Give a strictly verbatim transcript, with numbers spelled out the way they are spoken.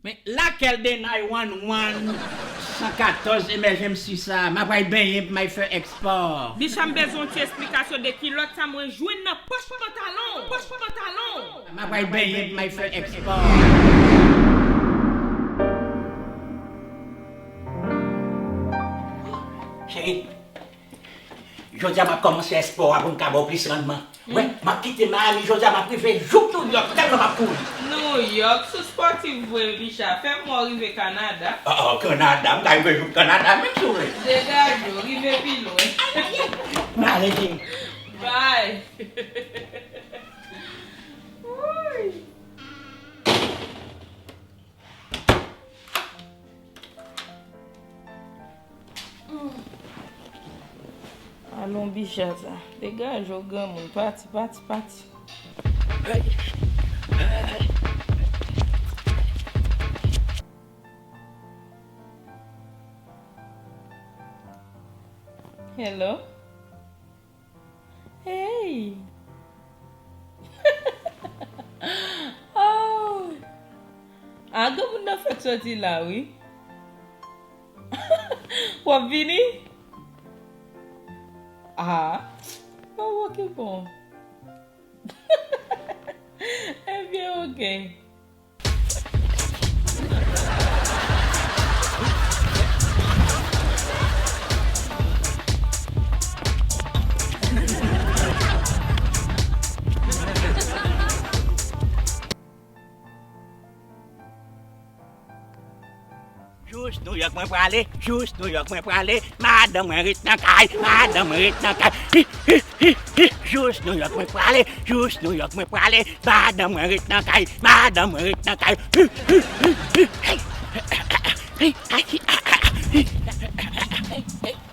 Men lakèl de nine one one, san katòz emergency sa? M ap al benyen pou m al fè ekspò. Bicha, m bezwen yon ti esplikasyon de kilòt sa mwen jwenn nan pòch pantalon. Pòch pantalon. M ap al benyen pou m al fè ekspò. Cheri, jodi a m ap kòmanse espò a pou m ka ba w plis rannman. Wè, m ap kite Miami jodi a, m ap rive jouk New York, tèlman m ap kouri. New York, sou spòtif vre, Bicha. Fè m wè w rive Kanada. Ah, ah, Kanada, m ka rive jouk Kanada, menm si w vle. Degaje w, rive pi lwen. M ale, cheri. Bye. Wouy. Alon, Bicha sa. Degaje w, granmoun. Pati, pati, pati. Hello? Hey! Oh! A, granmoun nan fèk soti la, wi. W ap vini? A, oh, ok, bon. Ebyen, ok. Jous New York mwen prale, jous New York mwen prale, madanm mwen ret nan kay, madanm mwen ret nan kay. Hi, hi, hi, hi, hi. Jous New York mwen prale, jous New York mwen prale, madanm mwen ret nan kay, madanm mwen ret nan kay. Hi, hi, hi, hi. Hey. Hey, hey, hey, hey, hey.